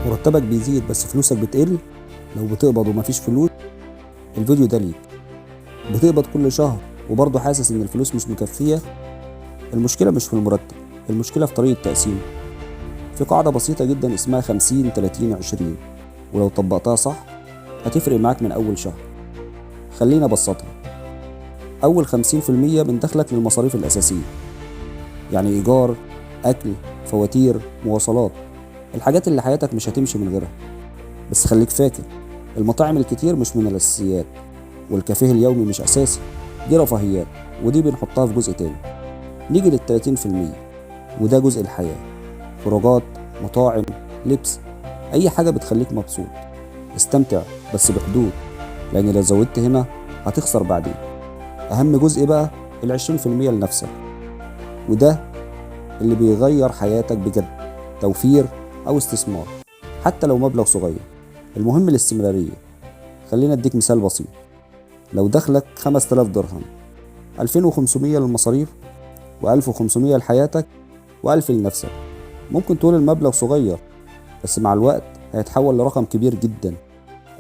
مرتبك بيزيد بس فلوسك بتقل. لو بتقبض ومفيش فلوس، الفيديو ده ليك. بتقبض كل شهر وبرضه حاسس ان الفلوس مش مكفية. المشكلة مش في المرتب، المشكلة في طريقة تقسيمه. في قاعدة بسيطة جدا اسمها 50 30 20، ولو طبقتها صح هتفرق معاك من أول شهر. خلينا أبسطها. أول 50% من دخلك للمصاريف الأساسية، يعني إيجار، أكل، فواتير، مواصلات، الحاجات اللي حياتك مش هتمشي من غيرها. بس خليك فاكر، المطاعم الكتير مش من الأساسيات، والكافيه اليومي مش أساسي، دي رفاهيات ودي بنحطها في جزء تاني. نيجي لل30%، وده جزء الحياة، خروجات، مطاعم، لبس، أي حاجة بتخليك مبسوط. استمتع بس بحدود، لأن لو زودت هنا هتخسر بعدين. أهم جزء بقى 20% لنفسك، وده اللي بيغير حياتك بجد، توفير أو استثمار حتى لو مبلغ صغير، المهم الاستمرارية. خلينا أديك مثال بسيط. لو دخلك 5000 درهم، 2500 للمصاريف و1500 لحياتك و1000 لنفسك. ممكن تقول المبلغ صغير، بس مع الوقت هيتحول لرقم كبير جدا.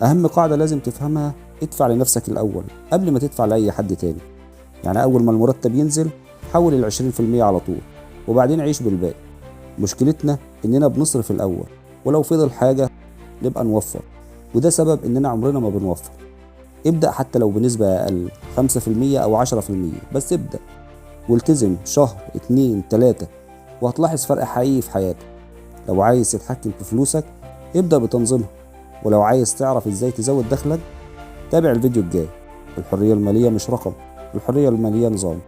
أهم قاعدة لازم تفهمها، ادفع لنفسك الأول قبل ما تدفع لأي حد تاني. يعني أول ما المرتب ينزل حول 20% على طول، وبعدين عيش بالباقي. مشكلتنا إننا بنصرف الأول، ولو فضل حاجة نبقى نوفر، وده سبب إننا عمرنا ما بنوفر. ابدأ حتى لو بنسبة أقل، 5% أو 10%، بس ابدأ والتزم شهر 2 3، وهتلاحظ فرق حقيقي في حياتك. لو عايز تتحكم في فلوسك ابدأ بتنظيمها، ولو عايز تعرف ازاي تزود دخلك تابع الفيديو الجاي. الحرية المالية مش رقم، الحرية المالية نظام.